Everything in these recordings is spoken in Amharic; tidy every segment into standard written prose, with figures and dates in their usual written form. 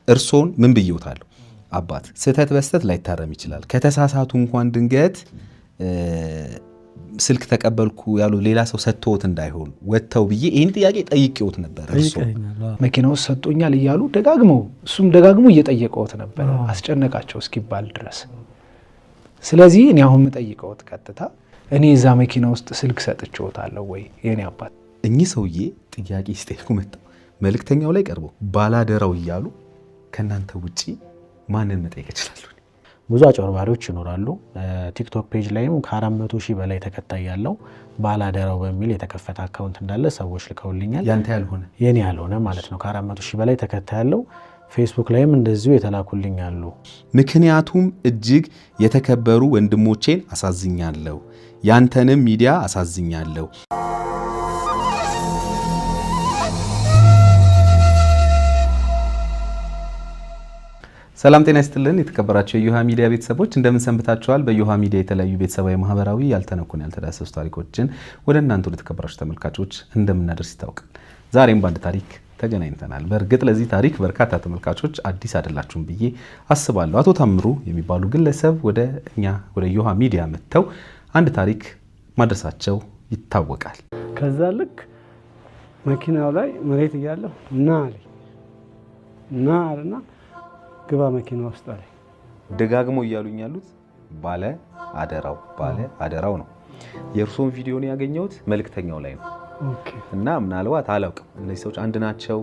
እርሶን ምን ብዬዎታለሁ? አባት ስህተት በስህተት ላይታረም ይችላል። ከተሳሳቱ እንኳን ድንገት ስልክ ተቀበልኩ ያሉ ሌላ ሰው ሰጥቶት እንዳይሆን ወጥተው ብዬ ይህን ጥያቄ ጠይቄዎት ነበር። እርሶ መኪና ውስጥ ሰጥቶኛል እያሉ ደጋግመው እሱም ደጋግሞ እየጠየቀዎት ነበር፣ አስጨነቃቸው እስኪባል ድረስ። ስለዚህ እኔ አሁን የምጠይቀዎት ቀጥታ እኔ እዛ መኪና ውስጥ ስልክ ሰጥቼዎታለሁ ወይ የኔ አባት? እኚህ ሰውዬ ጥያቄ ሲጠይቁ መጥተው መልእክተኛው ላይ ቀርቦ ባላደራው እያሉ ከእናንተ ውጪ ማንን መጠየቅ እችላለሁ? ብዙ አጭበርባሪዎች ይኖራሉ። ቲክቶክ page ላይም ከ400 ሺህ በላይ ተከታይ ያለው ባላደራው በሚል የተከፈተ account እንዳለ ሰዎች ልከውልኛል። ያንተ ያልሆነ የኔ ያልሆነ ማለት ነው። ከ400 ሺህ በላይ ተከታይ ያለው ፌስቡክ ላይም እንደዚሁ የተላኩልኝ አሉ። ምክንያቱም እጅግ የተከበሩ ወንድሞቼን አሳዝኛለሁ፣ ያንተንም ሚዲያ አሳዝኛለሁ። ሰላም ጤና ይስጥልን። የተከበራችሁ የእዮሃ ሚዲያ ቤተሰቦች እንደምን ሰንብታችኋል? በእዮሃ ሚዲያ የተለያዩ ቤተሰባዊ፣ ማህበራዊ ያልተነኩን ያልተዳሰሱ ታሪኮችን ወደ እናንተ ወደ ተከበራችሁ ተመልካቾች እንደምናደርስ ይታወቃል። ዛሬም በአንድ ታሪክ ተገናኝተናል። በእርግጥ ለዚህ ታሪክ በርካታ ተመልካቾች አዲስ አይደላችሁም ብዬ አስባለሁ። አቶ ታምሩ የሚባሉ ግለሰብ ወደ እኛ ወደ እዮሃ ሚዲያ መጥተው አንድ ታሪክ ማድረሳቸው ይታወቃል። ከዛ ልክ መኪናው ላይ መሬት እያለሁ ና አለኝ። ና አለና ግባ መኪና ውስጥ አለኝ። ደጋግሞ እያሉኝ ያሉት ባለ አደራው ባለ አደራው ነው። የእርስዎን ቪዲዮን ያገኘሁት መልእክተኛው ላይ ነው እና ምናልባት አላውቅም እነዚህ ሰዎች አንድ ናቸው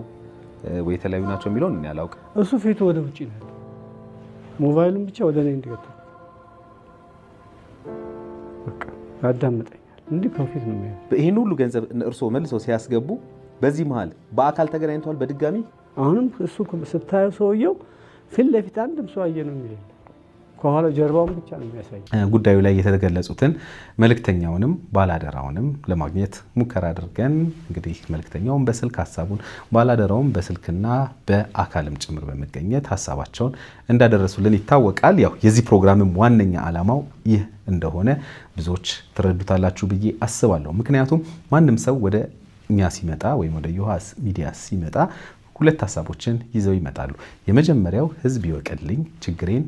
ወይ የተለያዩ ናቸው የሚለውን እኔ አላውቅም። እሱ ፊቱ ወደ ውጭ ነው ያለው፣ ሞባይሉን ብቻ ወደ እኔ እንዲገታ በቃ ያዳምጠኛል። እንዲህ ከፊት ነው የሚያየው። ይህን ሁሉ ገንዘብ እርስዎ መልሰው ሲያስገቡ በዚህ መሀል በአካል ተገናኝተዋል በድጋሚ? አሁንም እሱ ስታየው ሰውየው ፊት ለፊት አንድም ሰው አየ ነው የሚል ከኋላ ጀርባውን ብቻ ነው የሚያሳይ። ጉዳዩ ላይ የተገለጹትን መልእክተኛውንም ባላደራውንም ለማግኘት ሙከራ አድርገን እንግዲህ መልእክተኛውን በስልክ ሀሳቡን ባላደራውን በስልክና በአካልም ጭምር በመገኘት ሀሳባቸውን እንዳደረሱልን ይታወቃል። ያው የዚህ ፕሮግራምም ዋነኛ ዓላማው ይህ እንደሆነ ብዙዎች ትረዱታላችሁ ብዬ አስባለሁ። ምክንያቱም ማንም ሰው ወደ እኛ ሲመጣ ወይም ወደ እዮሃ ሚዲያ ሲመጣ ሁለት ሀሳቦችን ይዘው ይመጣሉ። የመጀመሪያው ሕዝብ ይወቅልኝ፣ ችግሬን፣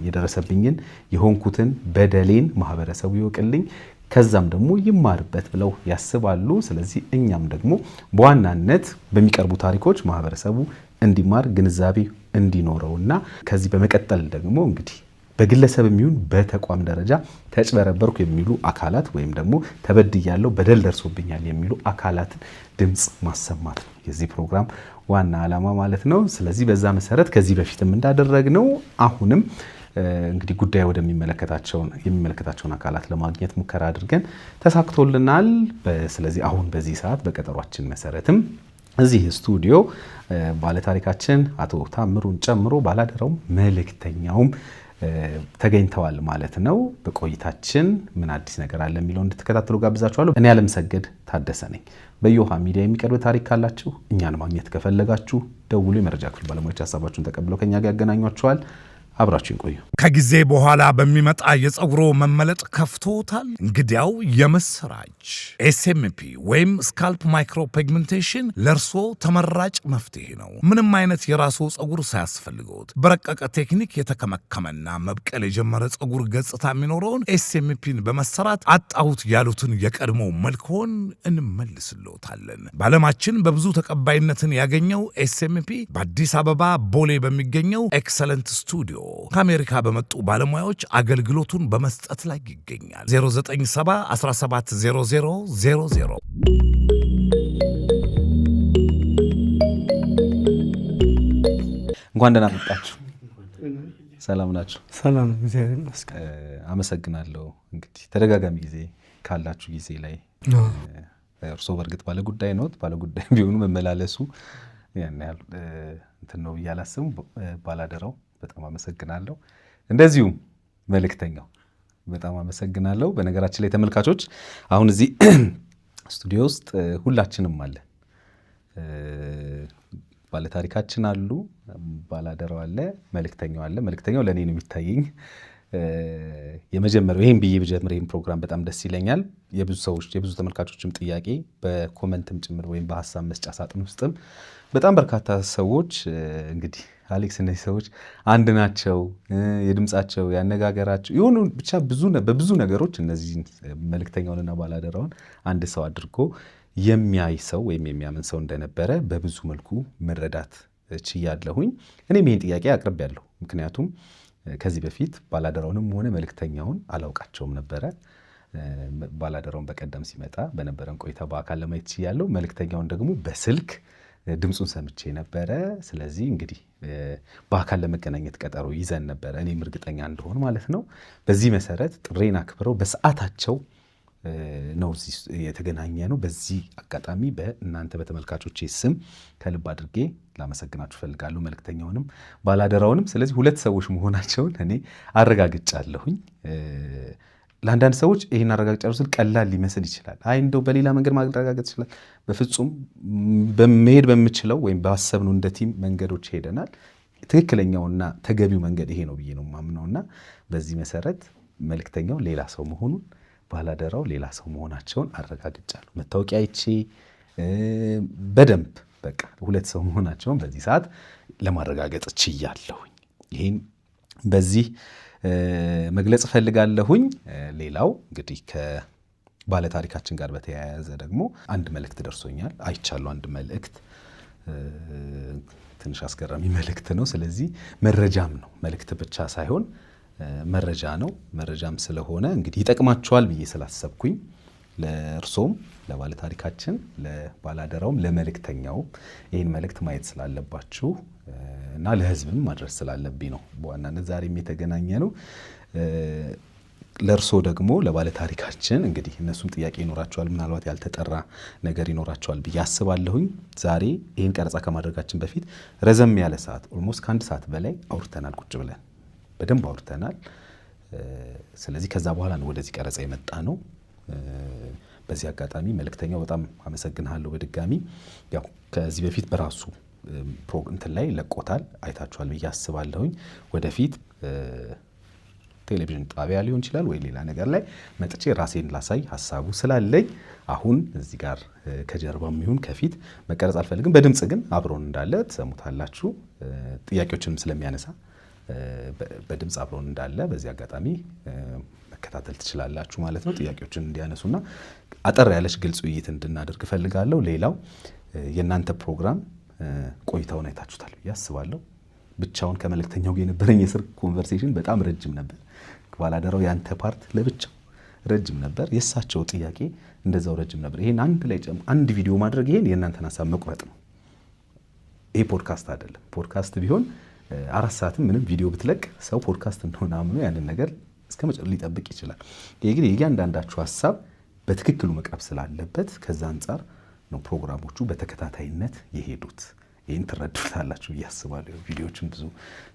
የደረሰብኝን የሆንኩትን በደሌን ማህበረሰቡ ይወቅልኝ፣ ከዛም ደግሞ ይማርበት ብለው ያስባሉ። ስለዚህ እኛም ደግሞ በዋናነት በሚቀርቡ ታሪኮች ማህበረሰቡ እንዲማር ግንዛቤ እንዲኖረውና ከዚህ በመቀጠል ደግሞ እንግዲህ በግለሰብ የሚሆን በተቋም ደረጃ ተጭበረበርኩ የሚሉ አካላት ወይም ደግሞ ተበድያለሁ፣ በደል ደርሶብኛል የሚሉ አካላትን ድምፅ ማሰማት ነው የዚህ ፕሮግራም ዋና ዓላማ ማለት ነው። ስለዚህ በዛ መሰረት ከዚህ በፊትም እንዳደረግነው አሁንም እንግዲህ ጉዳዩ የሚመለከታቸውን አካላት ለማግኘት ሙከራ አድርገን ተሳክቶልናል። ስለዚህ አሁን በዚህ ሰዓት በቀጠሯችን መሰረትም እዚህ ስቱዲዮ ባለታሪካችን አቶ ታምሩን ጨምሮ ባላደራውም መልእክተኛውም ተገኝተዋል ማለት ነው። በቆይታችን ምን አዲስ ነገር አለ የሚለው እንድትከታተሉ ጋብዛችኋለሁ። እኔ አለምሰገድ ታደሰ ነኝ። በእዮሃ ሚዲያ የሚቀርብ ታሪክ ካላችሁ እኛን ማግኘት ከፈለጋችሁ ደውሉ። የመረጃ ክፍል ባለሙያዎች ሀሳባችሁን ተቀብለው ከኛ ጋር ያገናኟችኋል። አብራችሁን ቆዩ። ከጊዜ በኋላ በሚመጣ የፀጉሮ መመለጥ ከፍቶታል? እንግዲያው የምስራች፣ SMP ወይም scalp micropigmentation ለእርሶ ተመራጭ መፍትሄ ነው። ምንም አይነት የራስዎ ፀጉር ሳያስፈልገውት በረቀቀ ቴክኒክ የተከመከመና መብቀል የጀመረ ፀጉር ገጽታ የሚኖረውን SMP ን በመሰራት አጣሁት ያሉትን የቀድሞ መልክዎን እንመልስልዎታለን። በዓለማችን በብዙ ተቀባይነትን ያገኘው SMP በአዲስ አበባ ቦሌ በሚገኘው ኤክሰለንት ስቱዲዮ ከአሜሪካ በመጡ ባለሙያዎች አገልግሎቱን በመስጠት ላይ ይገኛል። 097 170000። እንኳን ደህና መጣችሁ። ሰላም ናችሁ? ሰላም፣ እግዚአብሔር ይመስገን። አመሰግናለሁ። እንግዲህ ተደጋጋሚ ጊዜ ካላችሁ ጊዜ ላይ እርስዎ በእርግጥ ባለጉዳይ ነዎት። ባለጉዳይ ቢሆኑ መመላለሱ ያን ያህል እንትን ነው ብዬ አላስብም። ባላደራው በጣም አመሰግናለሁ። እንደዚሁም መልእክተኛው በጣም አመሰግናለሁ። በነገራችን ላይ ተመልካቾች አሁን እዚህ ስቱዲዮ ውስጥ ሁላችንም አለን። ባለታሪካችን አሉ፣ ባላደራው አለ፣ መልእክተኛው አለ። መልእክተኛው ለእኔ ነው የሚታየኝ። የመጀመሪያው ይህን ብዬ ብጀምር ይህን ፕሮግራም በጣም ደስ ይለኛል። የብዙ ሰዎች የብዙ ተመልካቾችም ጥያቄ በ comment ም ጭምር ወይም በሀሳብ መስጫ ሳጥን ውስጥም በጣም በርካታ ሰዎች እንግዲህ አሌክስ እነዚህ ሰዎች አንድ ናቸው፣ የድምፃቸው ያነጋገራቸው የሆኑ ብቻ በብዙ ነገሮች እነዚህን መልእክተኛውንና ባላደራውን አንድ ሰው አድርጎ የሚያይ ሰው ወይም የሚያምን ሰው እንደነበረ በብዙ መልኩ መረዳት ችያለሁኝ። እኔም ይህን ጥያቄ አቅርቤያለሁ። ምክንያቱም ከዚህ በፊት ባላደራውንም ሆነ መልእክተኛውን አላውቃቸውም ነበረ። ባላደራውን በቀደም ሲመጣ በነበረን ቆይታ በአካል ለማየት ችያለሁ። መልእክተኛውን ደግሞ በስልክ ድምፁን ሰምቼ ነበረ። ስለዚህ እንግዲህ በአካል ለመገናኘት ቀጠሮ ይዘን ነበረ፣ እኔም እርግጠኛ እንደሆን ማለት ነው። በዚህ መሰረት ጥሬን አክብረው በሰዓታቸው ነው እዚህ የተገናኘ ነው። በዚህ አጋጣሚ በእናንተ በተመልካቾቼ ስም ከልብ አድርጌ ላመሰግናችሁ እፈልጋለሁ፣ መልእክተኛውንም ባላደራውንም። ስለዚህ ሁለት ሰዎች መሆናቸውን እኔ አረጋግጫለሁኝ። ለአንዳንድ ሰዎች ይህን አረጋግጫለሁ ስል ቀላል ሊመስል ይችላል። አይ እንደው በሌላ መንገድ ማረጋገጥ ይችላል። በፍጹም በመሄድ በምችለው ወይም ባሰብነው እንደ team መንገዶች ሄደናል። ትክክለኛውና ተገቢው መንገድ ይሄ ነው ብዬ ነው የማምነውና በዚህ መሰረት መልእክተኛው ሌላ ሰው መሆኑን ባላደራው ሌላ ሰው መሆናቸውን አረጋግጫለሁ። መታወቂያ አይቼ በደንብ በቃ ሁለት ሰው መሆናቸውን በዚህ ሰዓት ለማረጋገጥ ችያለሁኝ። ይሄን በዚህ መግለጽ እፈልጋለሁኝ። ሌላው እንግዲህ ከባለታሪካችን ጋር በተያያዘ ደግሞ አንድ መልእክት ደርሶኛል፣ አይቻለሁ። አንድ መልእክት ትንሽ አስገራሚ መልእክት ነው። ስለዚህ መረጃም ነው፣ መልእክት ብቻ ሳይሆን መረጃ ነው። መረጃም ስለሆነ እንግዲህ ይጠቅማቸዋል ብዬ ስላሰብኩኝ ለእርሶም፣ ለባለታሪካችን፣ ለባላደራውም፣ ለመልእክተኛውም ይህን መልእክት ማየት ስላለባችሁ እና ለሕዝብም ማድረስ ስላለብኝ ነው በዋናነት ዛሬም የተገናኘ ነው። ለእርሶ ደግሞ ለባለታሪካችን እንግዲህ እነሱም ጥያቄ ይኖራቸዋል፣ ምናልባት ያልተጠራ ነገር ይኖራቸዋል ብዬ አስባለሁኝ። ዛሬ ይህን ቀረጻ ከማድረጋችን በፊት ረዘም ያለ ሰዓት almost ከአንድ ሰዓት በላይ አውርተናል፣ ቁጭ ብለን በደንብ አውርተናል። ስለዚህ ከዛ በኋላ ነው ወደዚህ ቀረጻ የመጣ ነው። በዚህ አጋጣሚ መልእክተኛው በጣም አመሰግንሃለሁ በድጋሚ። ያው ከዚህ በፊት በራሱ እንትን ላይ ለቆታል፣ አይታችኋል ብዬ አስባለሁኝ። ወደፊት ቴሌቪዥን ጣቢያ ሊሆን ይችላል ወይ ሌላ ነገር ላይ መጥቼ ራሴን ላሳይ ሀሳቡ ስላለኝ አሁን እዚህ ጋር ከጀርባም ይሁን ከፊት መቀረጽ አልፈልግም። በድምፅ ግን አብሮን እንዳለ ትሰሙታላችሁ። ጥያቄዎችንም ስለሚያነሳ በድምፅ አብሮን እንዳለ በዚህ አጋጣሚ መከታተል ትችላላችሁ ማለት ነው። ጥያቄዎችን እንዲያነሱና አጠር ያለች ግልጽ ውይይት እንድናደርግ እፈልጋለሁ። ሌላው የእናንተ ፕሮግራም ቆይታውን አይታችሁታል ብዬ አስባለሁ። ብቻውን ከመልእክተኛው ጋር የነበረኝ የስልክ conversation በጣም ረጅም ነበር። ባላደራው ያንተ part ለብቻው ረጅም ነበር። የእሳቸው ጥያቄ እንደዛው ረጅም ነበር። ይሄን አንድ ላይ አንድ ቪዲዮ ማድረግ ይሄን የእናንተን ሀሳብ መቁረጥ ነው። ይሄ ፖድካስት አይደለም። ፖድካስት ቢሆን 4 ሰዓትም ምንም ቪዲዮ ብትለቅ ሰው ፖድካስት እንደሆነ አምኖ ያንን ነገር እስከ መጨረሻው ሊጠብቅ ይችላል። ይሄ ግን የእያንዳንዳችሁ ሀሳብ በትክክሉ መቅረብ ስላለበት ከዛ አንጻር ነው ፕሮግራሞቹ በተከታታይነት የሄዱት። ይሄን ትረዱታላችሁ ብዬ አስባለሁ። ቪዲዮዎችን ብዙ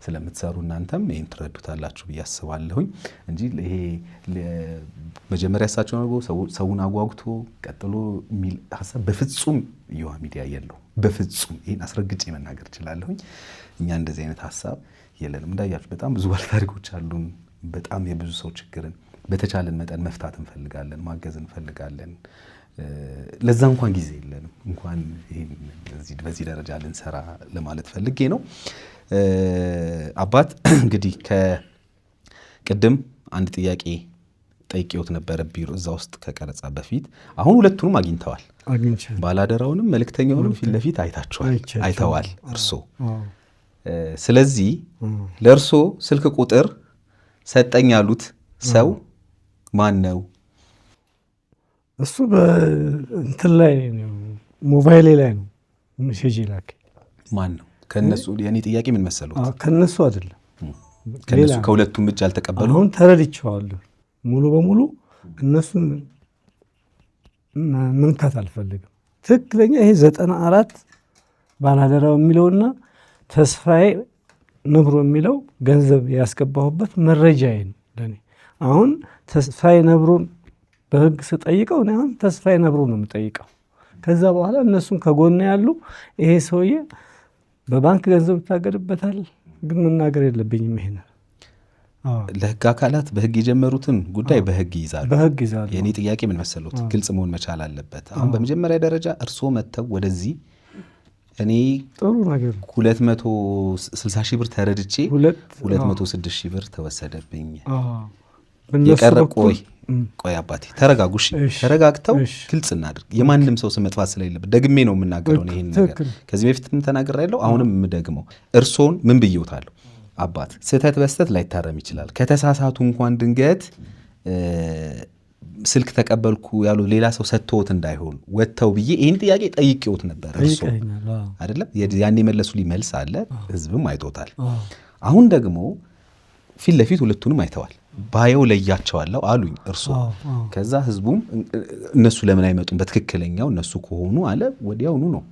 ስለምትሰሩ እናንተም ይሄን ትረዱታላችሁ ብዬ አስባለሁኝ እንጂ ይሄ መጀመሪያ እሳቸውን አድርጎ ሰውን አጓጉቶ ቀጥሎ የሚል ሀሳብ በፍጹም እዮሃ ሚዲያ የለውም። በፍጹም ይሄን አስረግጬ መናገር እችላለሁኝ። እኛ እንደዚህ አይነት ሀሳብ የለንም። እንዳያችሁ በጣም ብዙ ባለታሪኮች አሉን። በጣም የብዙ ሰው ችግርን በተቻለን መጠን መፍታት እንፈልጋለን፣ ማገዝ እንፈልጋለን። ለዛ እንኳን ጊዜ የለንም፣ እንኳን ይሄን በዚህ ደረጃ ልንሰራ ለማለት ፈልጌ ነው። አባት እንግዲህ ከቅድም አንድ ጥያቄ ጠይቄዎት ነበረ ቢሮ እዛ ውስጥ ከቀረጻ በፊት። አሁን ሁለቱንም አግኝተዋል። አግኝቻለሁ። ባላደራውንም መልእክተኛውንም ፊት ለፊት አይታችኋል፣ አይቻቸዋለሁ። አይተዋል እርሶ። ስለዚህ ለእርሶ ስልክ ቁጥር ሰጠኝ ያሉት ሰው ማን ነው? እሱ በእንትን ላይ ነው፣ ሞባይሌ ላይ ነው message የላከኝ። ማን ነው? ከነሱ የኔ ጥያቄ ምን መሰሉት? ከነሱ አይደለም። ከነሱ ሌላ ከሁለቱም እጅ አልተቀበሉም? አሁን ተረድቼዋለሁ ሙሉ በሙሉ። እነሱን መንካት አልፈልግም። ትክክለኛ ይሄ 94 ባላደራው የሚለውና ተስፋዬ ነብሮ የሚለው ገንዘብ ያስገባሁበት መረጃዬ ነው ለኔ። አሁን ተስፋዬ ነብሮን በህግ ስጠይቀው እኔ አሁን ተስፋዬ ነብሮ ነው የምጠይቀው። ከዛ በኋላ እነሱም ከጎን ያሉ ይሄ ሰውዬ በባንክ ገንዘብ ይታገድበታል፣ ግን መናገር የለብኝም ይሄን። ለህግ አካላት በህግ የጀመሩትን ጉዳይ በህግ ይይዛሉ። በህግ ይይዛሉ። የኔ ጥያቄ ምን መሰሉት? ግልጽ መሆን መቻል አለበት። አሁን በመጀመሪያ ደረጃ እርሶ መጥተው ወደዚህ እኔ ጥሩ ነገር ነው። 260 ሺህ ብር ተረድቼ ሁለት 206 ሺህ ብር ተወሰደብኝ። በእነሱ የቀረ በኩል ቆይ ቆይ አባቴ ተረጋጉ። እሺ እሺ፣ ተረጋግተው እሺ። ግልጽ እናድርግ። የማንም ሰው ስም መጥፋት ስለሌለበት ደግሜ ነው የምናገረው እኔ ይሄን ነገር ትክክል። ከዚህ በፊትም ተናግሬያለሁ፣ አሁንም የምደግመው እርሶን ምን ብዬዎታለሁ? አባት ስህተት በስህተት ላይታረም ይችላል። ከተሳሳቱ እንኳን ድንገት ስልክ ተቀበልኩ ያሉ ሌላ ሰው ሰጥቶት እንዳይሆን ወጥተው ብዬ ይህን ጥያቄ ጠይቄዎት ነበር። እርሶ ጠይቀኸኛል። አዎ። አይደለም ያን የመለሱልኝ መልስ አለ፣ ህዝብም አይቶታል። አሁን ደግሞ ፊት ለፊት ሁለቱንም አይተዋል። ባየው ለያቸዋለሁ አሉኝ እርሶ። ከዛ ህዝቡም እነሱ ለምን አይመጡም በትክክለኛው እነሱ ከሆኑ አለ። ወዲያውኑ ነው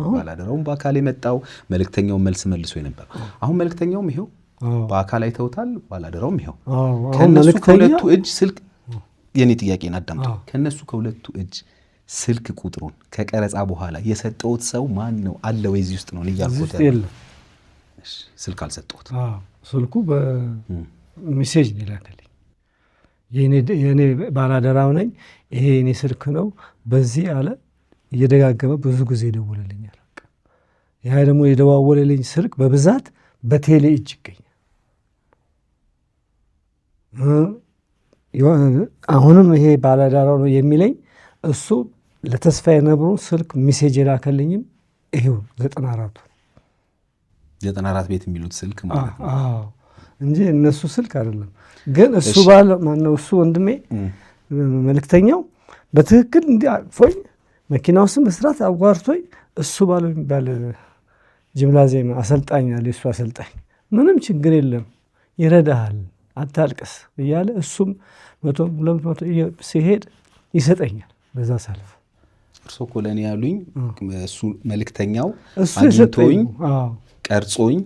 ባላደራውም በአካል የመጣው፣ መልእክተኛውን መልስ መልሶ የነበረው። አሁን መልእክተኛውም ይሄው በአካል አይተውታል፣ ባላደራውም ይሄው። አሁን ከእነሱ መልእክተኛ ከሁለቱ እጅ ስልክ፣ የኔ ጥያቄን አዳምጡ። ከእነሱ ከሁለቱ እጅ ስልክ ቁጥሩን ከቀረጻ በኋላ የሰጠውት ሰው ማን ነው? አለ ወይ እዚህ ውስጥ ነው እኔ እዚህ እያልኩት ውስጥ ያለው። የለም። እሺ፣ ስልክ አልሰጠሁት። አዎ፣ ስልኩ በ message ነው የላከልኝ። የኔ ባላደራው ነኝ፣ ይሄ የኔ ስልክ ነው፣ በዚህ አለ። እየደጋገመ ብዙ ጊዜ ይደውልልኛል። በቃ ያ ደግሞ የደዋወለልኝ ስልክ በብዛት በቴሌ እጅ ይገኛል። አሁንም ይሄ ባላደራው ነው የሚለኝ እሱ ለተስፋዬ ነብሩ ስልክ message የላከልኝም ይሄው 94ቱ 94 ቤት የሚሉት ስልክ ማለት ነው። አዎ እንጂ እነሱ ስልክ አይደለም። ግን እሱ ባለ ማነው እሱ ወንድሜ መልእክተኛው በትክክል እንዲህ አቅፎኝ መኪና ውስጥ መስራት አዋርቶኝ እሱ ባለው የሚባል ጅምላ ዜማ አሰልጣኝ አለ። የእሱ አሰልጣኝ ምንም ችግር የለም ይረዳሃል፣ አታልቅስ እያለ እሱም 100 200 ሲሄድ ይሰጠኛል። በዛ ሳልፍ እርሶ እኮ ለእኔ ያሉኝ እሱ መልእክተኛው እሱ የሰጠኝ አግኝቶኝ አዎ ቀርጾኝ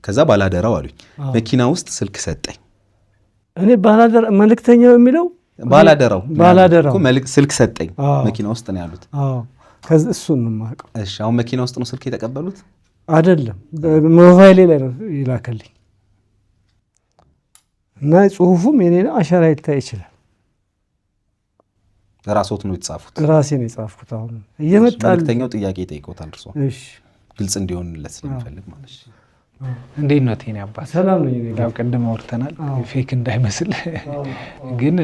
ከዛ ባላደራው አሉኝ። መኪና ውስጥ ስልክ ሰጠኝ። እኔ ባላደራ መልእክተኛው የሚለው ባላደራው ባላደራው እኮ ስልክ ሰጠኝ አዎ። መኪና ውስጥ ነው ያሉት። አዎ ከዚ እሱን ነው የማውቀው። እሺ አሁን መኪና ውስጥ ነው ስልክ የተቀበሉት? አይደለም፣ ሞባይሌ ላይ ነው ይላከልኝ እና ጽሁፉም የኔ ነው፣ አሻራ ይታይ ይችላል። ራስዎት ነው የተጻፉት? ራሴ ነው የጻፍኩት። አሁን እየመጣል መልእክተኛው ጥያቄ ይጠይቆታል እርሶ እሺ ግልጽ እንዲሆንለት ስለሚፈልግ ማለት ነው። እንዴት ነው ቴኔ አባት? ሰላም ነኝ እኔ። ያው ቅድም አውርተናል፣ fake እንዳይመስል ግን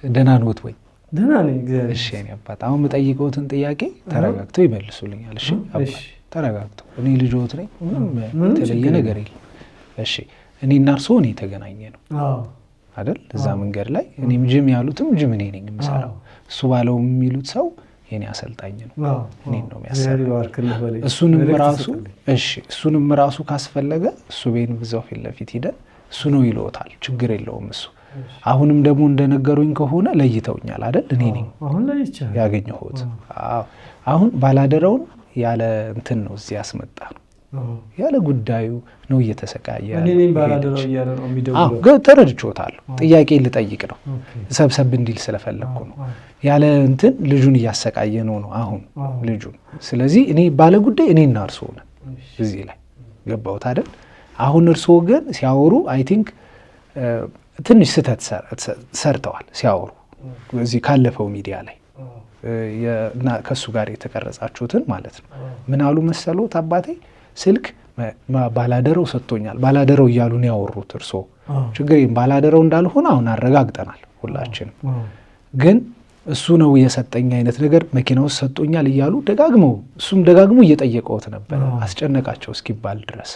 ደህና ነዎት ወይ? ደህና ነኝ እግዚአብሔር። እሺ የኔ አባት፣ አሁን የምጠይቀዎትን ጥያቄ ተረጋግተው ይመልሱልኛል። እሺ አባት፣ እሺ። ተረጋግተው። እኔ ልጆት ነኝ፣ ምንም ምንም የተለየ ችግር ነገር የለም። እሺ እኔ እና እርስዎ እኔ የተገናኘ ነው አዎ አይደል? እዛ መንገድ ላይ እኔም ጅም ያሉትም ጅም እኔ ነኝ የምሰራው፣ እሱ ባለው የሚሉት ሰው የኔ አሰልጣኝ ነው፣ አዎ እኔን ነው እግዚአብሔር የሚያሰራው። ይባርክልህ በለኝ። እሱንም መልእክት ራሱ ስጥልኝ። እሺ እሱንም ራሱ ካስፈለገ እሱ ቤን ብዛው ፊት ለፊት ሂደን እሱ ነው ይለዎታል። ችግር የለውም እሱ። አሁንም ደግሞ እንደነገሩኝ ከሆነ ለይተውኛል አይደል? እኔ ነኝ አሁን ላይ ይቻላል። ያገኘሁት። አዎ አሁን ባላደራውን ያለ እንትን ነው እዚህ ያስመጣ ነው፣ አዎ። ያለ ጉዳዩ ነው እየተሰቃየ እኔ ያለው። ነኝ ባላደራው እያለ ነው አዎ የሚደውለው። ተረድቼዎታለሁ። ጥያቄ ልጠይቅ ነው፣ okay። ሰብሰብ እንዲል ስለፈለግኩ ነው። ያለ እንትን ልጁን እያሰቃየ ነው ነው አሁን ልጁን። ስለዚህ እኔ ባለ ጉዳይ እኔና እርስዎ ነን እዚህ ላይ ገባሁት አይደል? አሁን እርስዎ ግን ሲያወሩ I think ትንሽ ስህተት ሰርተዋል ሲያወሩ እዚህ ካለፈው ሚዲያ ላይ እና ከእሱ ጋር የተቀረጻችሁትን ማለት ነው። ምን አሉ መሰሎት አባቴ? ስልክ ባላደረው ሰጥቶኛል፣ ባላደረው እያሉ ነው ያወሩት እርስዎ። ችግር የለም ባላደረው እንዳልሆነ አሁን አረጋግጠናል ሁላችንም። ግን እሱ ነው የሰጠኝ አይነት ነገር መኪና ውስጥ ሰጥቶኛል እያሉ ደጋግመው እሱም ደጋግሞ እየጠየቀውት ነበረ አስጨነቃቸው እስኪባል ድረስ።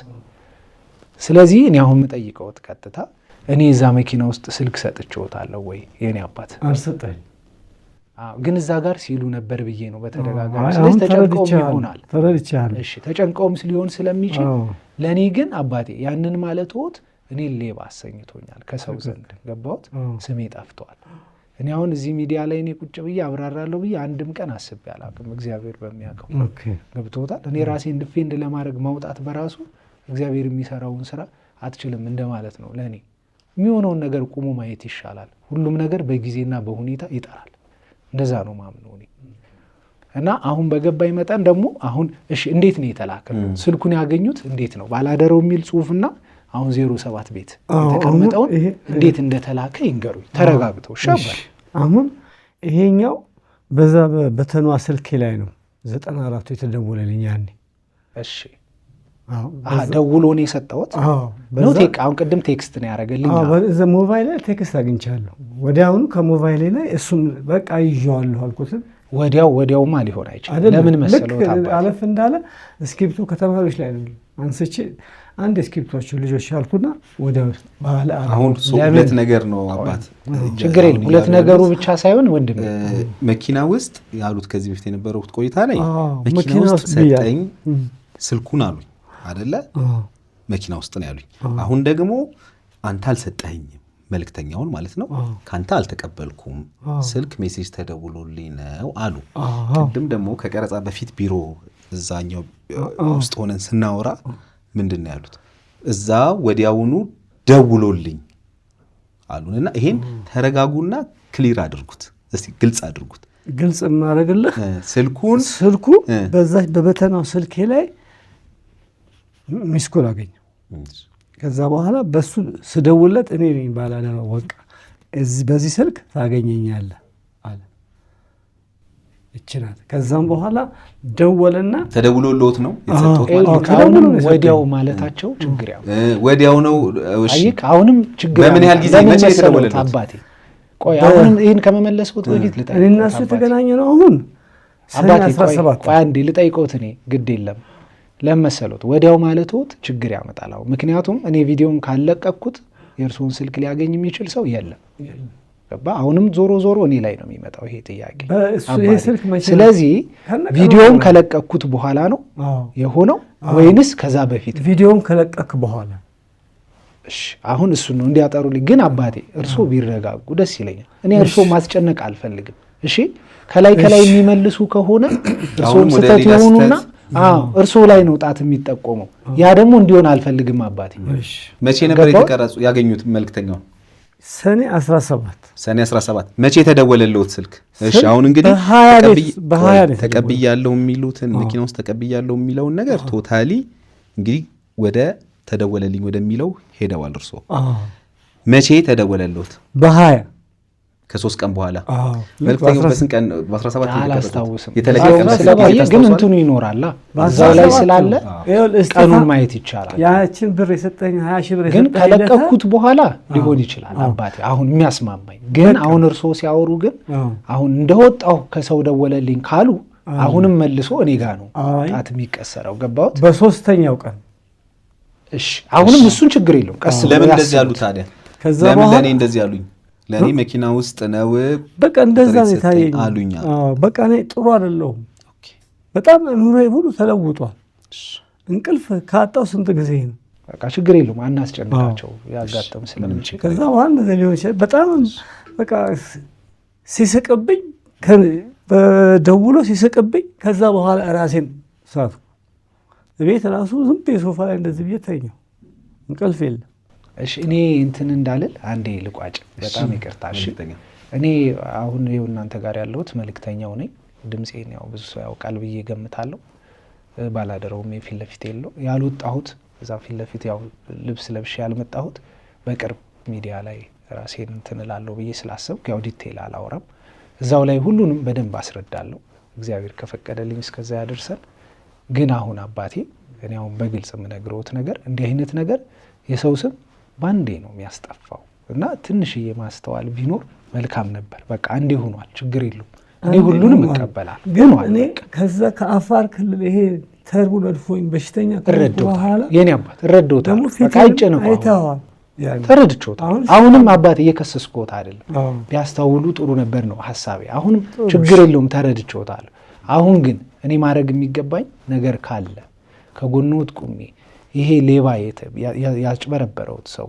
ስለዚህ እኔ አሁን የምጠይቀውት ቀጥታ እኔ እዛ መኪና ውስጥ ስልክ ሰጥቼዎታለሁ ወይ የኔ አባት? አልሰጠኝ። አዎ፣ ግን እዛ ጋር ሲሉ ነበር ብዬ ነው በተደጋጋሚ። አይ፣ ስለዚህ አሁን ተጨንቀውም ተረድቼሃለሁ፣ ይሆናል። ተረድቼሃለሁ። እሺ ተጨንቀውም ሊሆን ስለሚችል አዎ። ለእኔ ግን አባቴ ያንን ማለትዎት እኔ ሌባ አሰኝቶኛል ከሰው ዘንድ ገባሁት፣ አዎ። ስሜ ጠፍቷል። እኔ አሁን እዚህ ሚዲያ ላይ እኔ ቁጭ ብዬ አብራራለሁ ብዬ አንድም ቀን አስቤ አላውቅም። እግዚአብሔር በሚያውቀው okay። ገብቶታል። እኔ ራሴን defend ለማድረግ ማውጣት በራሱ እግዚአብሔር የሚሰራውን ስራ አትችልም እንደማለት ነው። ለእኔ የሚሆነውን ነገር ቆሞ ማየት ይሻላል። ሁሉም ነገር በጊዜና በሁኔታ ይጠራል። እንደዛ ነው ማምነው እኔ። እና አሁን በገባኝ መጠን ደግሞ አሁን እሺ እንዴት ነው የተላከው? ስልኩን ያገኙት እንዴት ነው? ባላደረው የሚል ጽሁፍና አሁን 07 ቤት አዎ፣ የተቀመጠውን አሁን ይሄ- እንዴት እንደተላከ ይንገሩኝ ተረጋግተው። እሺ አባቴ። አሁን ይሄኛው በዛ በተኗ ስልኬ ላይ ነው 94ቱ የተደወለልኝ ያኔ። እሺ ደውሎ ነው የሰጠሁት ነው። አሁን ቅድም text ነው ያደረገልኝ። ሞባይል ላይ text አግኝቻለሁ። ወዲያውኑ ከሞባይል ላይ እሱም በቃ ይዤዋለሁ አልኩትም። ወዲያውማ ሊሆን አይችልም። ለምን መሰለዎት አባቴ? አለፍ እንዳለ እስክሪብቶ ከተማሪዎች ላይ ነው አንስቼ አንድ እስክሪብቶቹ ልጆች አልኩና ወዲያው ባለ አሁን ሁለት ነገር ነው አባት፣ ችግር የለም። ሁለት ነገሩ ብቻ ሳይሆን ወንድም መኪና ውስጥ ያሉት ከዚህ በፊት የነበረው ቆይታ ላይ መኪና ውስጥ ሰጠኝ ስልኩን አሉኝ አይደለ? መኪና ውስጥ ነው ያሉኝ። አሁን ደግሞ አንተ አልሰጠኸኝም መልእክተኛውን ማለት ነው። ካንተ አልተቀበልኩም ስልክ message ተደውሎልኝ ነው አሉ። ቅድም ደግሞ ከቀረጻ በፊት ቢሮ እዛኛው ውስጥ ሆነን ስናወራ ምንድን ነው ያሉት? እዛ ወዲያውኑ ደውሎልኝ አሉንና ይሄን ተረጋጉና clear አድርጉት እስቲ፣ ግልጽ አድርጉት። ግልጽ የማደርግልህ ስልኩ በዛች በበተናው ስልኬ ላይ missed call አገኘው። ከዛ በኋላ በሱ ስደውልለት እኔ ነኝ ባላደራው፣ በቃ በዚህ ስልክ ታገኘኛለህ አለ። እቺ ናት። ከዛም በኋላ ደወለና ተደውሎልዎት ነው የተሰጠው? ወዲያው ማለታቸው ችግር ያው ወዲያው ነው። እሺ አሁንም ችግር በምን ያህል ጊዜ መቼ የተደወለለት አባቴ? ቆይ አሁንም ይሄን ከመመለስኩት በፊት ልጠይቀው። እኔ እና እሱ የተገናኘ ነው አሁን አባቴ። ቆይ አንዴ ልጠይቀውት። እኔ ግድ የለም ለመሰሉት ወዲያው ማለቶት ችግር ያመጣል። አሁን ምክንያቱም እኔ ቪዲዮን ካለቀቅኩት የእርስዎን ስልክ ሊያገኝ የሚችል ሰው የለም። ገባ? አሁንም ዞሮ ዞሮ እኔ ላይ ነው የሚመጣው ይሄ ጥያቄ። ስለዚህ ቪዲዮን ከለቀቅኩት በኋላ ነው የሆነው ወይንስ ከዛ በፊት? ቪዲዮን ከለቀክ በኋላ። እሺ አሁን እሱን ነው እንዲያጠሩልኝ። ግን አባቴ እርስዎ ቢረጋጉ ደስ ይለኛል። እኔ እርስዎ ማስጨነቅ አልፈልግም። እሺ ከላይ ከላይ የሚመልሱ ከሆነ እርስዎም ስህተት የሆኑና እርስዎ ላይ ነው ጣት የሚጠቆመው። ያ ደግሞ እንዲሆን አልፈልግም አባቴ። መቼ ነበር የተቀረጹ ያገኙት መልእክተኛው? ሰኔ 17 ሰኔ 17 መቼ የተደወለልዎት ስልክ? እሺ አሁን እንግዲህ ተቀብያለሁ የሚሉትን መኪና ውስጥ ተቀብያለሁ የሚለውን ነገር totally እንግዲህ ወደ ተደወለልኝ ወደሚለው ሄደዋል። እርስዎ መቼ ተደወለልዎት? በ20 ከ3 ቀን በኋላ። መልእክተኛው በስንት ቀን? በ17 አላስታውስም ግን እንትኑ ይኖራል እዛው ላይ ስላለ ቀኑን ማየት ይቻላል። ያችን ብር የሰጠኝ 20 ሺህ ብር ግን ከለቀኩት በኋላ ሊሆን ይችላል አባቴ። አሁን የሚያስማማኝ ግን አሁን እርስዎ ሲያወሩ ግን አሁን እንደወጣሁ ከሰው ደወለልኝ ካሉ አሁንም መልሶ እኔ ጋ ነው ጣት የሚቀሰረው። ገባሁት? በሶስተኛው ቀን። እሺ አሁንም እሱን ችግር የለውም። ቀስ ለምን እንደዚህ ያሉ ታዲያ? ለምን ለእኔ እንደዚህ ያሉኝ? ለእኔ መኪና ውስጥ ነው በቃ እንደዛ ነው የታየኝ አሉኝ። በቃ እኔ ጥሩ አይደለሁም። በጣም ኑሮዬ ሁሉ ተለውጧል። እንቅልፍ ካጣው ስንት ጊዜ ነው። በቃ ችግር የለውም፣ አናስጨንቃቸው ያጋጠም ስለሚችል። ከዛ በኋላ እንደዚያ ሊሆን ይችላል። በጣም በቃ ሲስቅብኝ ደውሎ ሲስቅብኝ፣ ከዛ በኋላ ራሴን ሳትኩ። ቤት ራሱ ዝም ብዬ ሶፋ ላይ እንደዚህ ብዬ ተኛሁ። እንቅልፍ የለም። እሺ እኔ እንትን እንዳልል አንዴ ልቋጭ፣ በጣም ይቅርታ። እሺ እኔ አሁን ይኸው እናንተ ጋር ያለሁት መልእክተኛው ነኝ። ድምፄን ያው ብዙ ሰው ያውቃል ብዬ ገምታለሁ። ባላደራውም የፊት ለፊት የለው ያልወጣሁት እዛ ፊት ለፊት ያው ልብስ ለብሼ ያልመጣሁት በቅርብ ሚዲያ ላይ ራሴን እንትን እላለሁ ብዬ ስላሰብኩ ያው detail አላወራም። እዛው ላይ ሁሉንም በደንብ አስረዳለሁ። እግዚአብሔር ከፈቀደልኝ እስከዛ ያደርሰን። ግን አሁን አባቴ እኔ አሁን በግልጽ የምነግረውት ነገር እንዲህ አይነት ነገር የሰው ስም ባንዴ ነው የሚያስጠፋው እና ትንሽዬ ማስተዋል ቢኖር መልካም ነበር። በቃ አንዴ ሆኗል፣ ችግር የለውም። እኔ ሁሉንም እቀበላለሁ። ግን እኔ ከዛ ከአፋር ክልል ይሄ ተርቡ ነድፎኝ በሽተኛ በኋላ የኔ አባት እረዶታለሁ። በቃ አይጨነቁ፣ ተረድቼዎታለሁ። አሁንም አባት እየከሰስኩት አይደለም፣ ቢያስተውሉ ጥሩ ነበር ነው ሀሳቤ። አሁንም ችግር የለውም፣ ተረድቼዎታለሁ። አሁን ግን እኔ ማድረግ የሚገባኝ ነገር ካለ ከጎንዎት ቁሜ ይሄ ሌባ ያጭበረበረውት ሰው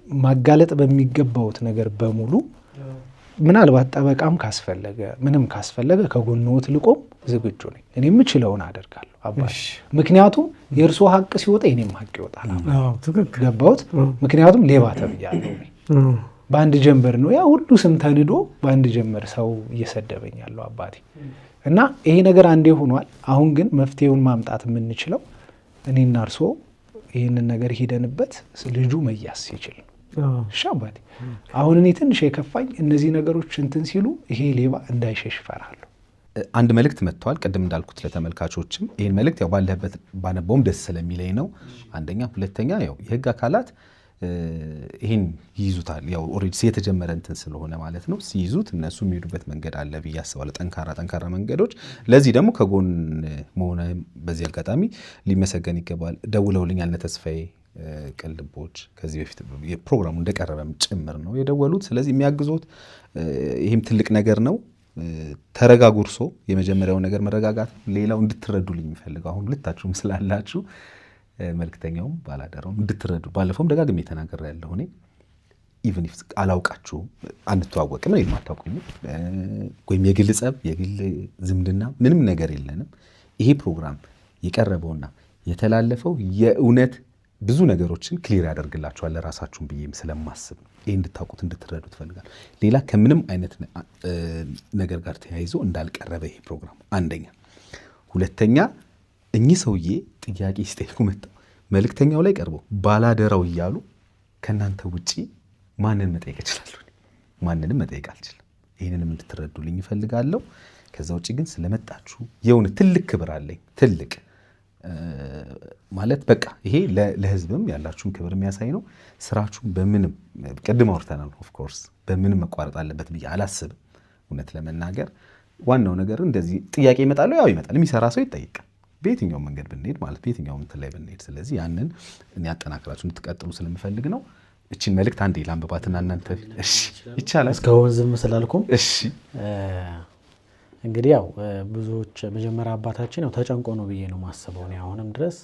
ማጋለጥ በሚገባውት ነገር በሙሉ ምናልባት ጠበቃም ካስፈለገ ምንም ካስፈለገ ከጎንዎት ልቆም ዝግጁ ነኝ። እኔ የምችለውን አደርጋለሁ አባቴ። ምክንያቱም የእርስዎ ሀቅ ሲወጣ የኔም ሀቅ ይወጣል። ገባሁት? ምክንያቱም ሌባ ተብያለሁ። በአንድ ጀንበር ነው ያ ሁሉ ስም ተንዶ በአንድ ጀንበር ሰው እየሰደበኝ ያለው አባቴ። እና ይሄ ነገር አንዴ ሆኗል። አሁን ግን መፍትሄውን ማምጣት የምንችለው እኔና እርስዎ ይህንን ነገር ሄደንበት ልጁ መያዝ ሲችል ነው። እሺ አባቴ፣ አሁን እኔ ትንሽ የከፋኝ እነዚህ ነገሮች እንትን ሲሉ ይሄ ሌባ እንዳይሸሽ እፈራለሁ። አንድ መልእክት መጥቷል። ቅድም እንዳልኩት ለተመልካቾችም ይህን መልእክት ያው ባለህበት ባነበውም ደስ ስለሚለኝ ነው። አንደኛ፣ ሁለተኛ ያው የህግ አካላት ይህን ይይዙታል። ያው already የተጀመረ እንትን ስለሆነ ማለት ነው። ሲይዙት እነሱ የሚሄዱበት መንገድ አለ ብዬ አስባለሁ። ጠንካራ ጠንካራ መንገዶች። ለዚህ ደግሞ ከጎን መሆነ በዚህ አጋጣሚ ሊመሰገን ይገባል። ደውለውልኛል እነ ተስፋዬ ቅልቦች ከዚህ በፊት ፕሮግራሙ እንደቀረበም ጭምር ነው የደወሉት። ስለዚህ የሚያግዙት ይህም ትልቅ ነገር ነው። ተረጋጉ። እርሶ የመጀመሪያው ነገር መረጋጋት ነው። ሌላው እንድትረዱልኝ የሚፈልገው አሁን ሁለታችሁም ስላላችሁ መልክተኛውም ባላደራውም እንድትረዱ፣ ባለፈውም ደጋግሜ ተናግሬ ያለሁ፣ እኔ even if አላውቃችሁም፣ አንተዋወቅም፣ እኔም አታውቁኝም፣ ወይም የግል ጸብ የግል ዝምድና ምንም ነገር የለንም። ይሄ ፕሮግራም የቀረበውና የተላለፈው የእውነት ብዙ ነገሮችን clear ያደርግላችኋል ለራሳችሁን ብዬም ስለማስብ ነው። ይህ እንድታውቁት እንድትረዱ ትፈልጋለሁ። ሌላ ከምንም አይነት ነገር ጋር ተያይዞ እንዳልቀረበ ይሄ ፕሮግራም አንደኛ። ሁለተኛ እኚህ ሰውዬ ጥያቄ ሲጠይቁ መጥተው መልእክተኛው ላይ ቀርበው ባላደራው እያሉ ከእናንተ ውጪ ማንን መጠየቅ እችላለሁ? ማንንም መጠየቅ አልችልም። ይህንንም እንድትረዱልኝ እፈልጋለሁ። ከዛ ውጭ ግን ስለመጣችሁ የእውነት ትልቅ ክብር አለኝ። ትልቅ ማለት በቃ ይሄ ለሕዝብም ያላችሁን ክብር የሚያሳይ ነው። ስራችሁን በምንም፣ ቅድም አውርተናል፣ of course በምንም መቋረጥ አለበት ብዬ አላስብም። እውነት ለመናገር ዋናው ነገር እንደዚህ ጥያቄ ይመጣል፣ ያው ይመጣል። የሚሰራ ሰው ይጠይቃል። በየትኛውም መንገድ ብንሄድ ማለት በየትኛውም እንትን ላይ ብንሄድ፣ ስለዚህ ያንን እኔ አጠናክራችሁ እንድትቀጥሉ ስለምፈልግ ነው። እችን መልእክት አንዴ ላንብባትና እናንተ፣ እሺ ይቻላል። እስካሁን ዝም ስላልኩም። እሺ። እንግዲህ ያው ብዙዎች መጀመሪያ አባታችን ያው ተጨንቆ ነው ብዬ ነው ማስበው። እኔ አሁንም ድረስ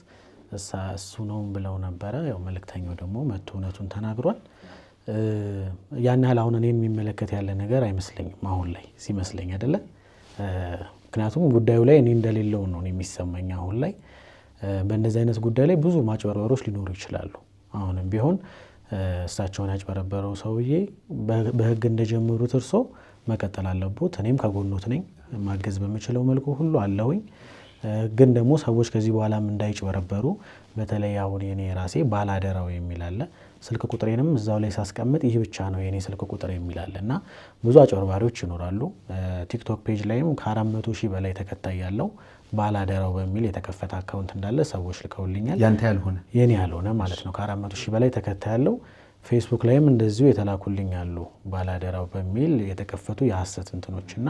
እሱ ነው ብለው ነበረ። ያው መልእክተኛው ደግሞ መጥቶ እውነቱን ተናግሯል። ያን ያህል አሁን እኔን የሚመለከት ያለ ነገር አይመስለኝም አሁን ላይ ሲመስለኝ አይደለ። ምክንያቱም ጉዳዩ ላይ እኔ እንደሌለው ነው የሚሰማኝ አሁን ላይ። በእንደዚህ አይነት ጉዳይ ላይ ብዙ ማጭበርበሮች ሊኖሩ ይችላሉ። አሁንም ቢሆን እሳቸውን ያጭበረበረው ሰውዬ በሕግ እንደጀመሩት እርሶ መቀጠል አለቦት። እኔም ከጎኖት ነኝ፣ ማገዝ በምችለው መልኩ ሁሉ አለሁኝ። ግን ደግሞ ሰዎች ከዚህ በኋላም እንዳይጭበረበሩ፣ በተለይ አሁን የኔ ራሴ ባላደራው የሚል አለ። ስልክ ቁጥሬንም እዛው ላይ ሳስቀምጥ ይህ ብቻ ነው የኔ ስልክ ቁጥር የሚል አለ እና ብዙ አጭበርባሪዎች ይኖራሉ። ቲክቶክ page ላይም ከ400,000 በላይ ተከታይ ያለው ባላደራው በሚል የተከፈተ account እንዳለ ሰዎች ልከውልኛል። ያንተ ያልሆነ? የኔ ያልሆነ ማለት ነው። ከ400,000 በላይ ተከታይ ያለው፣ ፌስቡክ ላይም እንደዚሁ የተላኩልኝ አሉ ባላደራው በሚል የተከፈቱ የሀሰት እንትኖች። እና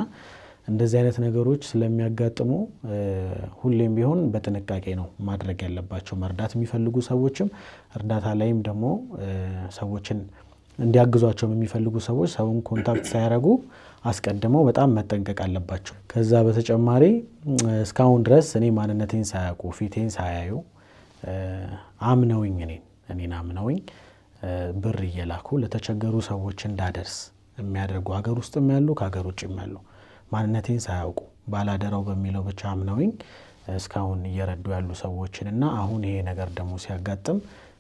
እንደዚህ አይነት ነገሮች ስለሚያጋጥሙ ሁሌም ቢሆን በጥንቃቄ ነው ማድረግ ያለባቸው። መርዳት የሚፈልጉ ሰዎችም እርዳታ ላይም ደግሞ ሰዎችን እንዲያግዟቸው የሚፈልጉ ሰዎች ሰውን contact ሳያደርጉ አስቀድመው በጣም መጠንቀቅ አለባቸው። ከዛ በተጨማሪ እስካሁን ድረስ እኔ ማንነቴን ሳያውቁ፣ ፊቴን ሳያዩ አምነውኝ፣ እኔን አምነውኝ ብር እየላኩ ለተቸገሩ ሰዎች እንዳደርስ የሚያደርጉ ሀገር ውስጥም ያሉ ከሀገር ውጭም ያሉ፣ ማንነቴን ሳያውቁ ባላደራው በሚለው ብቻ አምነውኝ እስካሁን እየረዱ ያሉ ሰዎችን እና አሁን ይሄ ነገር ደግሞ ሲያጋጥም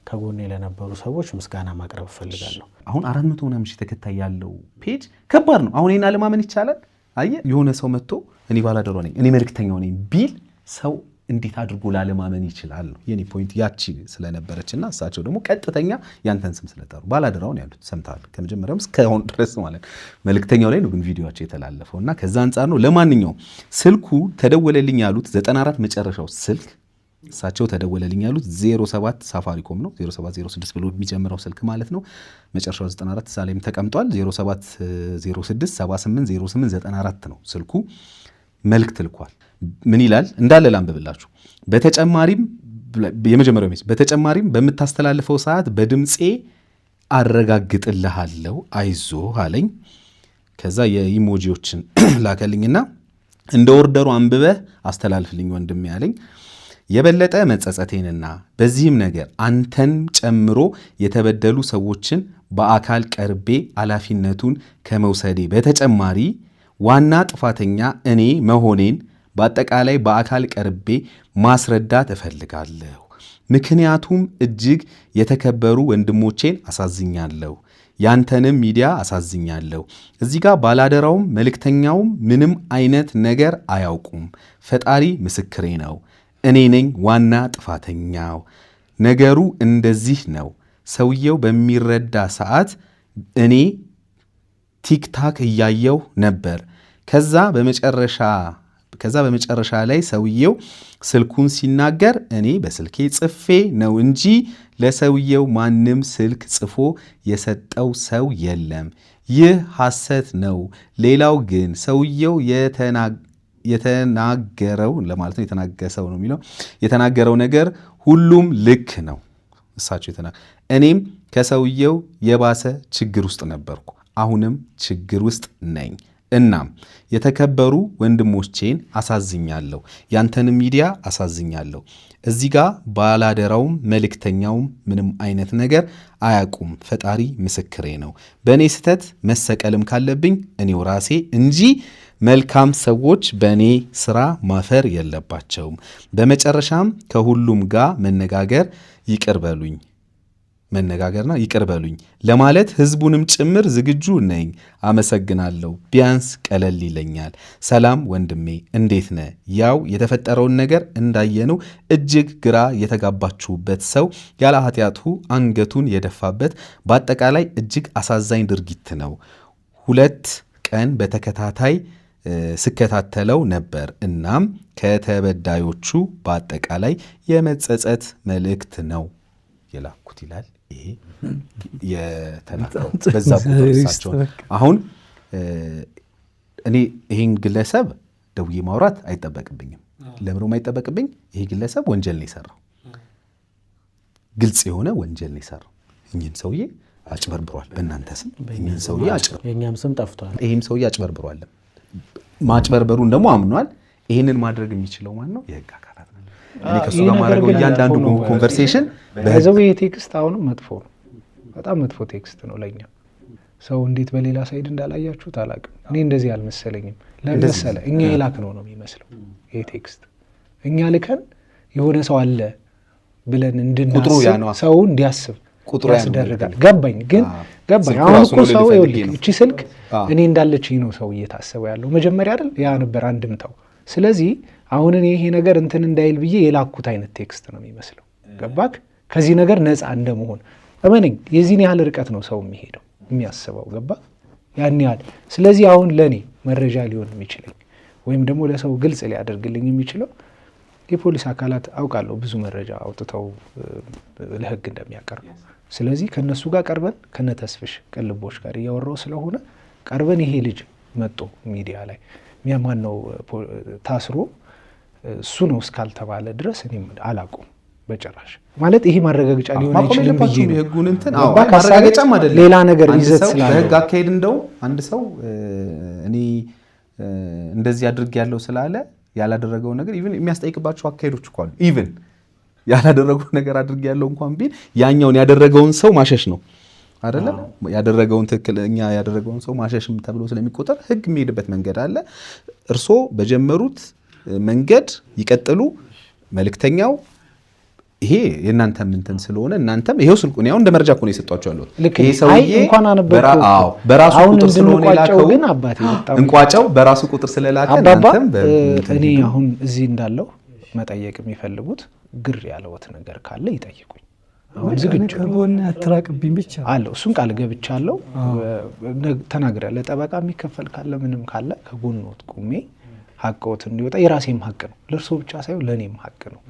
ከጎኔ ለነበሩ ሰዎች ምስጋና ማቅረብ እፈልጋለሁ። አሁን 400 ምናምን ሺህ ተከታይ ያለው page ከባድ ነው። አሁን ይህን አለማመን ይቻላል። አየህ፣ የሆነ ሰው መጥቶ እኔ ባላደራው ነኝ፣ እኔ መልክተኛው ነኝ ቢል ሰው እንዴት አድርጎ ላለማመን ይችላል ነው የኔ point። ያቺ ስለነበረች እና እሳቸው ደግሞ ቀጥተኛ ያንተን ስም ስለጠሩ ባላደራውን ያሉት ሰምተሃል። ከመጀመሪያውም እስካሁን ድረስ ማለት መልክተኛው ላይ ነው ግን ቪዲዮቸው የተላለፈው እና ከዛ አንጻር ነው። ለማንኛውም ስልኩ ተደወለልኝ ያሉት 94 መጨረሻው ስልክ፣ እሳቸው ተደወለልኝ ያሉት 07 ሳፋሪኮም ነው፣ 0706 ብሎ የሚጀምረው ስልክ ማለት ነው። መጨረሻው 94 እዛ ላይም ተቀምጧል። 0706 78 08 94 ነው ስልኩ። መልእክት ልኳል። ምን ይላል እንዳለ ላንብብላችሁ። በተጨማሪም የመጀመሪያው message፣ በተጨማሪም በምታስተላልፈው ሰዓት በድምፄ አረጋግጥልሃለሁ፣ አይዞህ አለኝ። ከዛ የ emoji ዎችን ላከልኝና እንደ order ኡ አንብበህ አስተላልፍልኝ ወንድሜ አለኝ። የበለጠ መጸጸቴንና በዚህም ነገር አንተን ጨምሮ የተበደሉ ሰዎችን በአካል ቀርቤ ኃላፊነቱን ከመውሰዴ በተጨማሪ ዋና ጥፋተኛ እኔ መሆኔን በአጠቃላይ በአካል ቀርቤ ማስረዳት እፈልጋለሁ። ምክንያቱም እጅግ የተከበሩ ወንድሞቼን አሳዝኛለሁ፣ ያንተንም ሚዲያ አሳዝኛለሁ። እዚህ ጋር ባላደራውም መልእክተኛውም ምንም አይነት ነገር አያውቁም። ፈጣሪ ምስክሬ ነው። እኔ ነኝ ዋና ጥፋተኛው። ነገሩ እንደዚህ ነው። ሰውየው በሚረዳ ሰዓት እኔ ቲክታክ እያየው ነበር። ከዛ በመጨረሻ ከዛ በመጨረሻ ላይ ሰውየው ስልኩን ሲናገር እኔ በስልኬ ጽፌ ነው እንጂ ለሰውየው ማንም ስልክ ጽፎ የሰጠው ሰው የለም። ይህ ሐሰት ነው። ሌላው ግን ሰውየው የተናገረው ለማለት ነው፣ የተናገሰው ነው የሚለው፣ የተናገረው ነገር ሁሉም ልክ ነው። እሳቸው እኔም ከሰውየው የባሰ ችግር ውስጥ ነበርኩ። አሁንም ችግር ውስጥ ነኝ። እናም የተከበሩ ወንድሞቼን አሳዝኛለሁ፣ ያንተንም ሚዲያ አሳዝኛለሁ። እዚህ ጋ ባላደራውም መልእክተኛውም ምንም አይነት ነገር አያውቁም። ፈጣሪ ምስክሬ ነው። በእኔ ስህተት መሰቀልም ካለብኝ እኔው ራሴ እንጂ መልካም ሰዎች በእኔ ስራ ማፈር የለባቸውም። በመጨረሻም ከሁሉም ጋር መነጋገር ይቅር በሉኝ መነጋገርና ይቅር በሉኝ ለማለት ህዝቡንም ጭምር ዝግጁ ነኝ። አመሰግናለሁ። ቢያንስ ቀለል ይለኛል። ሰላም ወንድሜ፣ እንዴት ነህ? ያው የተፈጠረውን ነገር እንዳየነው እጅግ ግራ የተጋባችሁበት፣ ሰው ያለ ኃጢአቱ አንገቱን የደፋበት፣ በአጠቃላይ እጅግ አሳዛኝ ድርጊት ነው። 2 ቀን በተከታታይ ስከታተለው ነበር። እናም ከተበዳዮቹ በአጠቃላይ የመጸጸት መልእክት ነው የላኩት ይላል። ይሄ የተላከው በዛ ቁጥር እሳቸው። አሁን እኔ ይሄን ግለሰብ ደውዬ ማውራት አይጠበቅብኝም። ለምሮም አይጠበቅብኝ። ይሄ ግለሰብ ወንጀል ነው የሰራው፣ ግልጽ የሆነ ወንጀል ነው የሰራው። እኚህን ሰውዬ አጭበርብሯል። በእናንተ ስም እኚህን ሰውዬ አጭበርብሯል። የእኛም ስም ጠፍቷል። ይሄም ሰውዬ አጭበርብሯል። ማጭበርበሩን ደግሞ አምኗል። ይሄንን ማድረግ የሚችለው ማን ነው? የህግ አካላት ነው። እኔ ከሱ ጋር ማድረገው እያንዳንዱ conversation በዛው። ይሄ text አሁንም መጥፎ ነው። በጣም መጥፎ text ነው ለኛ። ሰው እንዴት በሌላ side እንዳላያችሁት አላውቅም። እኔ እንደዚህ አልመሰለኝም። ለምን መሰለህ? እኛ የላክነው ነው የሚመስለው ይሄ text። እኛ ልከን የሆነ ሰው አለ ብለን እንድናስብ፣ ሰው እንዲያስብ ያስደርጋል። ገባኝ ግን ገባኝ። አሁን እኮ ሰው ይኸውልህ እቺ ስልክ እኔ እንዳለችኝ ነው ሰው እየታሰበ ያለው መጀመሪያ አይደል? ያ ነበር አንድምታው። ስለዚህ አሁን እኔ ይሄ ነገር እንትን እንዳይል ብዬ የላኩት አይነት text ነው የሚመስለው። ገባክ? ከዚህ ነገር ነፃ እንደመሆን እመነኝ፣ የዚህን ያህል ርቀት ነው ሰው የሚሄደው የሚያስበው። ገባ? ያን ያህል። ስለዚህ አሁን ለእኔ መረጃ ሊሆን የሚችለኝ ወይም ደግሞ ለሰው ግልጽ ሊያደርግልኝ የሚችለው የፖሊስ አካላት አውቃለሁ ብዙ መረጃ አውጥተው ለህግ እንደሚያቀርቡ። ስለዚህ ከነሱ ጋር ቀርበን፣ ከነተስፍሽ ቅልቦች ጋር እያወራው ስለሆነ፣ ቀርበን ይሄ ልጅ መጦ ሚዲያ ላይ ማን ነው ታስሮ እሱ ነው እስካልተባለ ድረስ እኔም አላውቅም በጭራሽ። ማለት ይሄ ማረጋገጫ ሊሆን አይችልም ብዬ ነው። የህጉን እንትን ማረጋገጫም አይደለም፣ ሌላ ነገር ይዘት ስላለው። በህግ አካሄድ እንደው አንድ ሰው እኔ እንደዚህ አድርግ ያለው ስላለ ያላደረገው ነገር even የሚያስጠይቅባቸው አካሄዶች እኮ አሉ። Even ያላደረገው ነገር አድርግ ያለው እንኳን ቢል ያኛውን ያደረገውን ሰው ማሸሽ ነው አይደለም? ያደረገውን ትክክለኛ ያደረገውን ሰው ማሸሽም ተብሎ ስለሚቆጠር ህግ የሚሄድበት መንገድ አለ። እርሶ በጀመሩት መንገድ ይቀጥሉ። መልእክተኛው ይሄ የእናንተም እንትን ስለሆነ እናንተም ይሄው ስልኩ እኔ አሁን እንደ መረጃ እኮ ነው የሰጧቸው ያሉት። ይሄ ሰውዬ በራሱ ቁጥር ስለሆነ የላከው ግን አባቴ በጣም እንቋጨው፣ በራሱ ቁጥር ስለላከ እናንተም እኔ አሁን እዚህ እንዳለው መጠየቅ የሚፈልጉት ግር ያለዎት ነገር ካለ ይጠይቁኝ። አሁን ዝግጁ ከጎን አትራቅብኝ ብቻ አለው። እሱን ቃል ገብቻለሁ፣ ተናግሬያለሁ። ለጠበቃ የሚከፈል ካለ ምንም ካለ ከጎንዎት ቁሜ ሀቅዎት እንዲወጣ፣ የራሴም ሀቅ ነው። ለእርሶ ብቻ ሳይሆን ለእኔም ሀቅ ነው።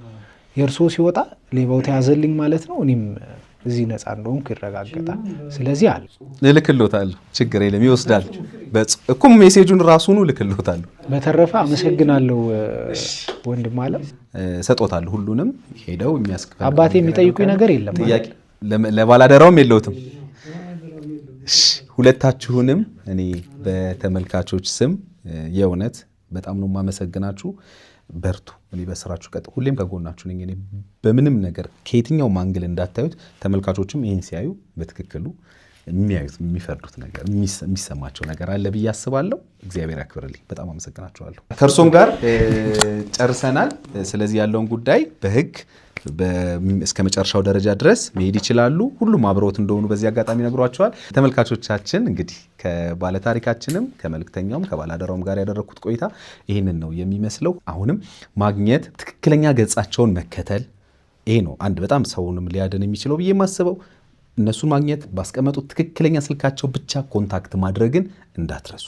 የእርሶ ሲወጣ ሌባው ተያዘልኝ ማለት ነው። እኔም እዚህ ነፃ እንደሆንኩ ይረጋገጣል። ስለዚህ አለ እልክልዎታለሁ፣ ችግር የለም ይወስዳል እኮ message ኡን ራሱኑ እልክልዎታለሁ። በተረፈ አመሰግናለሁ ወንድም አለም። እሰጦታለሁ። ሁሉንም ሄደው የሚያስፈልግ አባቴ የሚጠይቁኝ ነገር የለም። ጥያቄ ለባላደራውም የለውትም። ሁለታችሁንም እኔ በተመልካቾች ስም የእውነት በጣም ነው የማመሰግናችሁ። በርቱ። እኔ በስራችሁ ቀጥ ሁሌም ከጎናችሁ ነኝ። እኔ በምንም ነገር ከየትኛውም angle እንዳታዩት፣ ተመልካቾችም ይህን ሲያዩ በትክክሉ የሚያዩት የሚፈርዱት ነገር የሚሰማቸው ነገር አለ ብዬ አስባለሁ። እግዚአብሔር ያክብርልኝ። በጣም አመሰግናችኋለሁ። ከእርሶም ጋር ጨርሰናል። ስለዚህ ያለውን ጉዳይ በህግ እስከ መጨረሻው ደረጃ ድረስ መሄድ ይችላሉ። ሁሉም አብረውት እንደሆኑ በዚህ አጋጣሚ ነግሯቸዋል። ተመልካቾቻችን እንግዲህ ከባለታሪካችንም ከመልእክተኛውም ከባላደራውም ጋር ያደረግኩት ቆይታ ይህንን ነው የሚመስለው። አሁንም ማግኘት ትክክለኛ ገጻቸውን መከተል ይሄ ነው አንድ በጣም ሰውንም ሊያድን የሚችለው ብዬ የማስበው። እነሱን ማግኘት ባስቀመጡት ትክክለኛ ስልካቸው ብቻ contact ማድረግን እንዳትረሱ።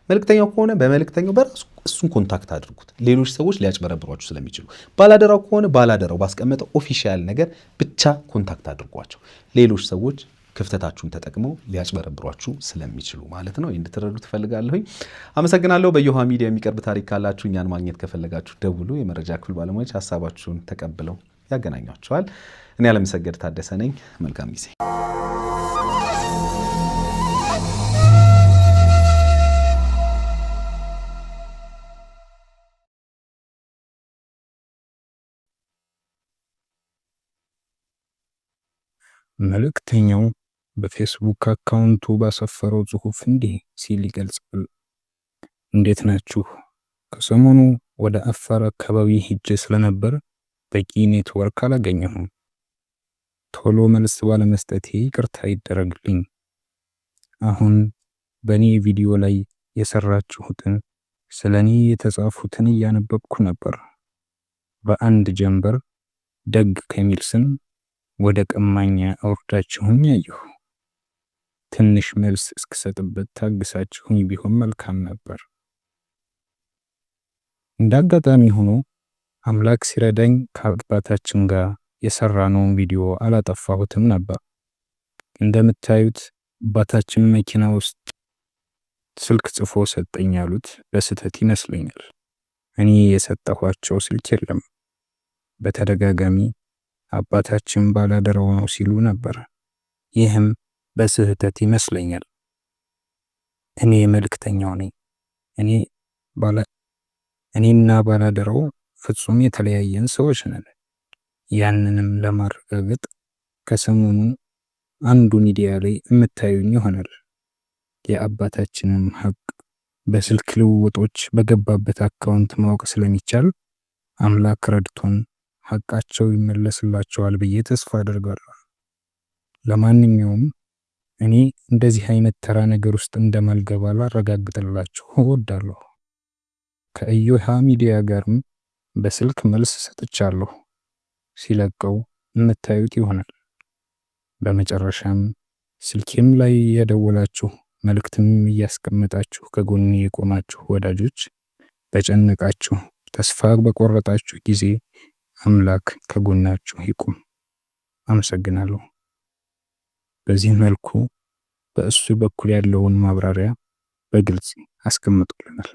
መልእክተኛው ከሆነ በመልእክተኛው በራሱ እሱን contact አድርጉት። ሌሎች ሰዎች ሊያጭበረብሯችሁ ስለሚችሉ፣ ባላደራው ከሆነ ባላደራው ባስቀመጠው official ነገር ብቻ contact አድርጓቸው። ሌሎች ሰዎች ክፍተታችሁን ተጠቅመው ሊያጭበረብሯችሁ ስለሚችሉ ማለት ነው። እንድትረዱ ትፈልጋለሁኝ። አመሰግናለሁ። በእዮሃ ሚዲያ የሚቀርብ ታሪክ ካላችሁ እኛን ማግኘት ከፈለጋችሁ ደውሉ። የመረጃ ክፍል ባለሙያዎች ሀሳባችሁን ተቀብለው ያገናኟቸዋል። እኔ አለምሰገድ ታደሰ ነኝ። መልካም ጊዜ። መልእክተኛው በፌስቡክ አካውንቱ ባሰፈረው ጽሑፍ እንዲህ ሲል ይገልጻል። እንዴት ናችሁ? ከሰሞኑ ወደ አፋር አካባቢ ሂጄ ስለነበር በቂ ኔትወርክ አላገኘሁም። ቶሎ መልስ ባለመስጠቴ ይቅርታ ይደረግልኝ። አሁን በእኔ ቪዲዮ ላይ የሰራችሁትን ስለ እኔ የተጻፉትን እያነበብኩ ነበር። በአንድ ጀንበር ደግ ከሚል ስም ወደ ቀማኛ አውርዳችሁኝ አየሁ። ትንሽ መልስ እስክሰጥበት ታግሳችሁኝ ቢሆን መልካም ነበር። እንደ አጋጣሚ ሆኖ አምላክ ሲረዳኝ ከአባታችን ጋር የሰራነውን ቪዲዮ አላጠፋሁትም ነበር። እንደምታዩት አባታችን መኪና ውስጥ ስልክ ጽፎ ሰጠኝ ያሉት በስህተት ይመስለኛል። እኔ የሰጠኋቸው ስልክ የለም። በተደጋጋሚ አባታችን ባላደራው ነው ሲሉ ነበር። ይህም በስህተት ይመስለኛል። እኔ መልእክተኛው ነኝ። እኔ ባላ እኔና ባላደራው ፍጹም የተለያየን ሰዎች ነን። ያንንም ለማረጋገጥ ከሰሞኑ አንዱ ሚዲያ ላይ የምታዩኝ ይሆናል። የአባታችንም ሀቅ በስልክ ልውውጦች በገባበት አካውንት ማወቅ ስለሚቻል አምላክ ረድቶን ሀቃቸው ይመለስላቸዋል ብዬ ተስፋ አደርጋለሁ። ለማንኛውም እኔ እንደዚህ አይነት ተራ ነገር ውስጥ እንደማልገባ ላረጋግጥላችሁ እወዳለሁ። ከእዮሃ ሚዲያ ጋርም በስልክ መልስ ሰጥቻለሁ። ሲለቀው የምታዩት ይሆናል። በመጨረሻም ስልኬም ላይ የደወላችሁ መልእክትም እያስቀመጣችሁ ከጎኔ የቆማችሁ ወዳጆች በጨነቃችሁ ተስፋ በቆረጣችሁ ጊዜ አምላክ ከጎናችሁ ይቁም። አመሰግናለሁ። በዚህ መልኩ በእሱ በኩል ያለውን ማብራሪያ በግልጽ አስቀምጦልናል።